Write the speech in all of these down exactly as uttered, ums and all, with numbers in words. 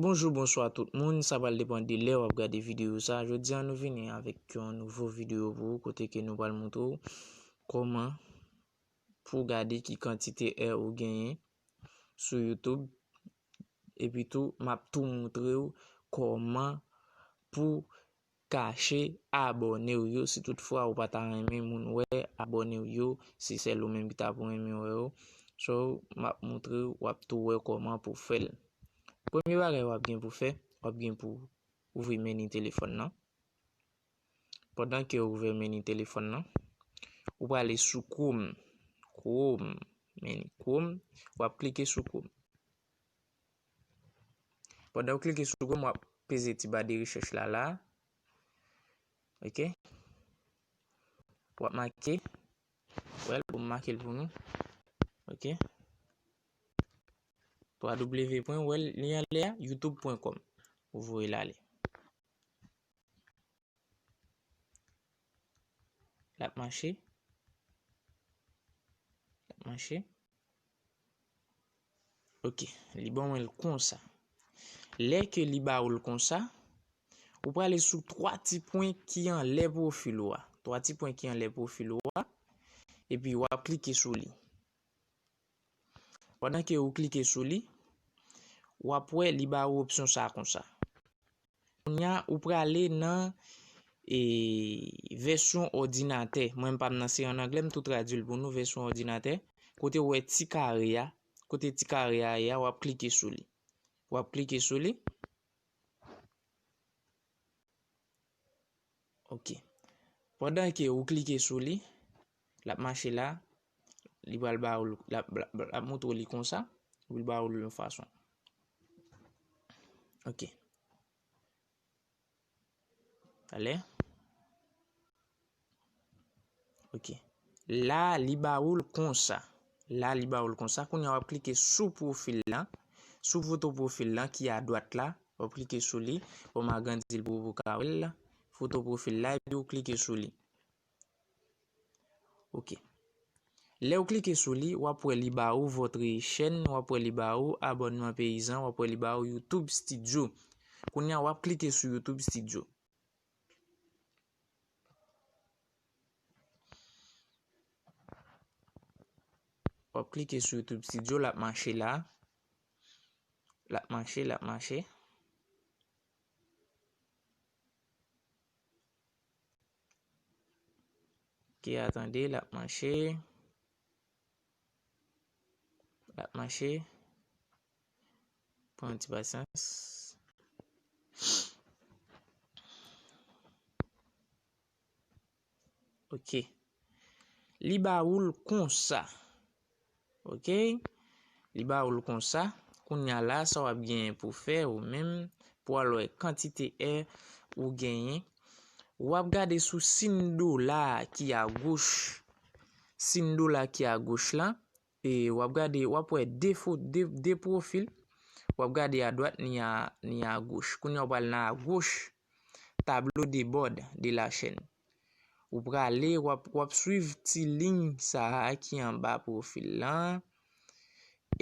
Bonjou, bonswa tout moun. Sa pral depann de lè w ap gade videyo sa. Jodi a, nou vini avèk yon nouvo videyo pou ou, kote ke nou pral montre w kòman pou w gade ki kantite è ou genyen sou YouTube. Epi tou, m ap tou montre w kòman pou kache abòne w yo, si toutfwa ou pa ta renmen moun wè abòne w yo, se sèl ou menm ki ta pou renmen wè yo. So, m ap montre w, w ap tou wè kòman pou fè l. Premye bagay w ap gen pou fè, w ap gen pou ouvri meni telefòn nan. Pandan ke w ouvè meni telefòn nan, ou prale sou Chrome, Chrome, meni Chrome, w ap klike sou Chrome. Pandan w klike sou Chrome, w ap peze ti ba de rechèch la la. Ok. W ap make. Well, bon, m make l pou nou. Ok. twa w pwen, well, li anlè a, youtube pwen kòm. Ou voye l ale. L ap mache. L ap mache. Ok, li ban mwen l konsa. Lè ke li ba ou l konsa, ou prale sou twa ti pwen ki anlè pwofil ou a. Twa ti pwen ki anlè pwofil ou a, epi w ap klike sou li. Pandan ke ou klike sou li, w ap wè li ba ou opsyon sa konsa. Kounye a, ou prale nan, e, vèsyon òdinatè. Mwen, m pa m nan, se an anglè, m tou tradui l pou nou, vèsyon òdinatè. Kote ou wè ti kare a, kote ti kare a ye a, w ap klike sou li. W ap klike sou li. Ok. Pandan ke ou klike sou li, l ap mache la, li pral ba ou, l ap, l ap, l ap montre w li konsa, epi l ba ou l yon fason. Ok. Talè. Ok. La, li ba ou l konsa. La, li ba ou l konsa. Kounye a, w ap klike sou pwofil la. Sou foto pwofil la ki adwat la. W ap klike sou li. Bon, m agrandi l pou ou ka wè l. Foto pwofil la, epi w klike sou li. Ok. Lè w klike sou li, w ap wè li ba ou votre chaîne, w ap wè li ba ou abònman peyizan, w ap wè li ba ou YouTube Studio. Kounye a, w ap klike sou YouTube Studio. W ap klike sou YouTube Studio, l ap mache la. L ap mache, l ap mache. Ok, atande, l ap mache. L ap mache. Pran ti pasyans. Ok. Li ba ou l konsa. Ok. Li ba ou l konsa. Kounye a la, sa w ap genyen pou fè ou menm, pou al wè kantite è ou genyen. W ap gade sou sin dola a ki agoch. Sin dola ki agoch la. E w ap gade, w ap wè de fo-, de, de pwofil. W ap gade adwat ni a, ni agoch. Kounye a w pral nan agoch, tableau de bord de la chaîne. Ou prale, w ap, w ap swiv ti liy sa a ki anba pwofil lan.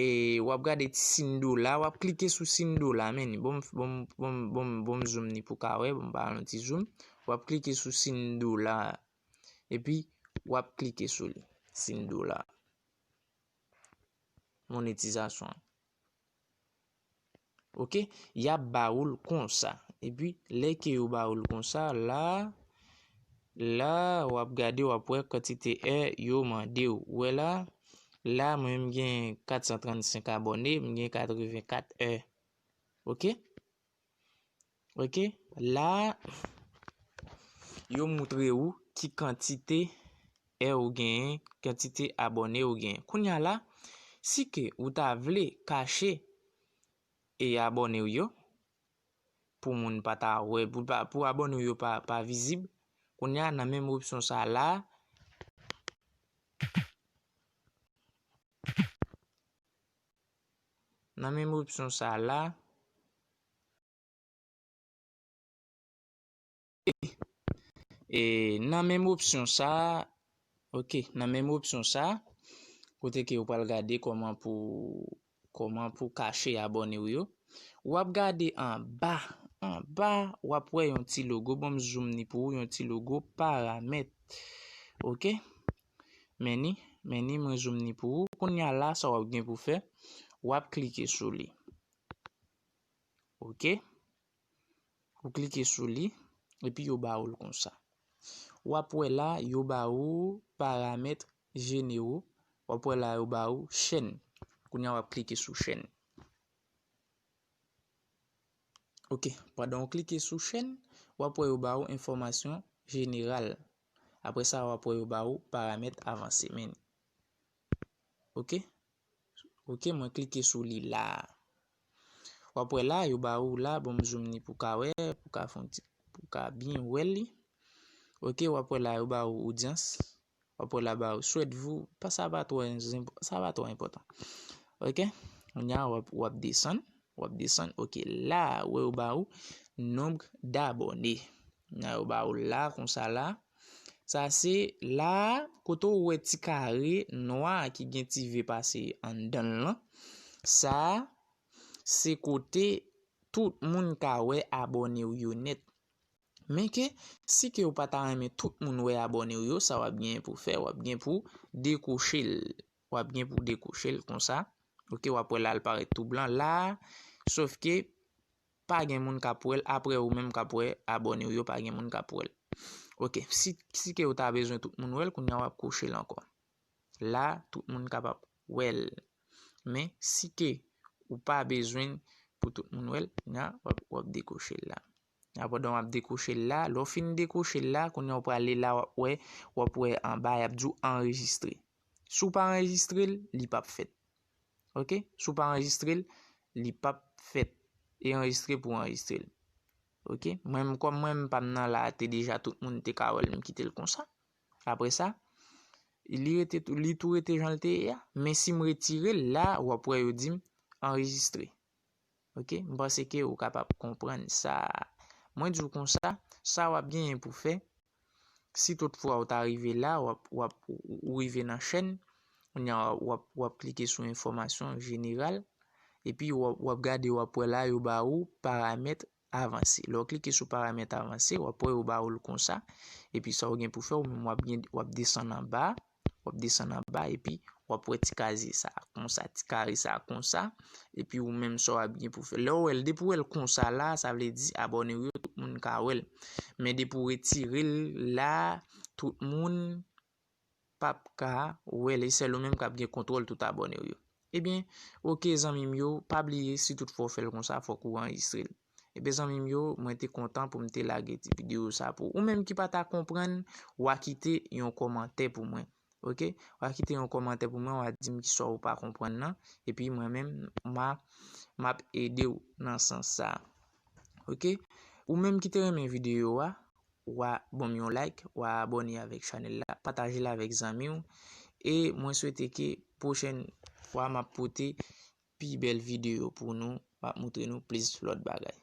E w ap gade ti sin dola, w ap klike sou sin dola, men ni. Bon, bon, bon, bon, bon, m zoom ni pou ka wè, bon, m ba yon ti zoom. W ap klike sou sin dola. Epi, w ap klike sou li, sin dola. Monetizasyon an. Ok, y ap ba ou l konsa. Epi, lè ke yo ba ou l konsa, la, la, w ap gade, w ap wè kantite è yo mande w. Ou wè la, la, mwen, m gen kat san trannsenk abòne, m gen katrevenkat è. Ok? Ok? La, yo moutre ou ki kantite è ou genyen, kantite abòne ou genyen. Kounye a la, si ke ou ta vle kache e abòne w yo, pou moun pa ta wè, pou pa, pou abòne w yo pa, pa vizib, kounye a nan menm opsyon sa la, nan menm opsyon sa la, E nan menm opsyon sa, ok, nan menm opsyon sa, kote ke ou pral gade kòman pou, kòman pou kache abòne w yo. W ap gade anba, anba, w ap wè yon ti logo, ban m zoom ni pou ou, yon ti logo paramèt. Oke? Men ni, men ni, mwen zoom ni pou ou. Kounye a la, sa w ap gen pou fè, w ap klike sou li. Oke? Ou klike sou li, epi yo ba ou l konsa. W ap wè la, yo ba ou paramèt jenero. W ap wè la, yo ba ou chèn. Kounye a, w ap klike sou chèn. Oke, pandan w klike sou chèn, w ap wè yo ba ou enfòmasyon jeneral. Apre sa, w ap wè yo ba ou paramèt avanse. Men, oke? Oke, mwen klike sou li la. W ap wè la, yo ba ou la, bon, m zoom ni pou ka wè, pou ka fè yon ti, pou ka byen wè li. Oke, w ap wè la, yo ba ou odyans. W ap wè la, ba ou souhaitez-vous, pa, sa pa twò, sa pa twò enpòtan. Oke? Kounye a, w ap, w ap desann, w ap desann. Oke, la, wè yo ba ou nombre d'abonnés. Kounye a, yo ba ou la, konsa la. Sa se la, kote w wè ti kare nwa ki gen ti ve pase anndan l lan. Sa, se kote tout moun ka wè abòne w yo nèt. Men ke, si ke w pa ta renmen tout moun wè abòne w yo, sa w ap gen pou fè, w ap gen pou dekoche l. W ap gen pou dekoche l konsa. Oke, w ap wè la, l parèt tou blan la, sof ke pa gen moun k ap wè l, apre ou menm k ap wè abòne w yo, pa gen moun k ap wè l. Oke, si, si ke w ta bezwen tout moun wè l, kounye a w ap koche l ankò. La, tout moun kapab wè l. Men, si ke ou pa bezwen pou tout moun wè l, kounye a w ap, w ap dekoche l la. Pandan w ap dekoche l la, lè w fin dekoche l la, kounye a w prale la, w ap wè, w ap wè anba, y ap di w anrejistre. Si w pa anrejistre l, li p ap fèt. Oke? Si w pa anrejistre l, li p ap fèt. E anrejistre pou anrejistre l. Oke? Mwen menm, kòm mwen menm pa m nan la, te deja tout moun te ka wè l, m kite l konsa. Apre sa, li rete tou, li tou rete jan l te ye a. Men si m retire l la, w ap wè yo di m anrejistre. Oke? M panse ke ou kapab konprann sa. Mwen di w konsa, sa w ap genyen pou fè, si toutfwa ou ta rive la, w ap, w ap, ou rive nan chèn, kounye a w ap, w ap klike sou enfòmasyon jeneral, epi w ap, w ap gade, w ap wè la, yo ba ou paramèt avanse. Lè w klike sou paramèt avanse, w ap wè yo ba ou l konsa, epi sa w gen pou fè, ou menm w ap gen, w ap desann anba, w ap desann anba, epi w ap wè ti kazye sa, konsa, ti kare sa, konsa, epi ou menm sa w ap gen pou fè. Lè w wè l, depi w wè l konsa la, sa vle di abòne w yo, tout moun ka wè l. Men depi w retire l la, tout moun p ap ka wè l, e sèl ou menm k ap gen kontwòl tout abòne w yo. Ebyen, oke zanmi m yo, pa bliye si toutfwa w fè l konsa, fòk ou anrejistre l. Ebyen zanmi m yo, mwen te kontan pou m te lage ti videyo sa pou ou. Ou menm ki pa ta konprann, w a kite yon kòmantè pou mwen. Oke? W a kite yon kòmantè pou mwen, w a di m kisa w pa konprann nan, epi mwen menm, m a, m ap ede w nan sans sa. Oke? Ou menm ki te renmen videyo a, w a ban m yon like, w a abòne avèk chanèl la, pataje l avèk zanmi w. E mwen swete ke pwochèn fwa m ap pote pi bèl videyo pou nou, m ap moutre nou plis lòt bagay.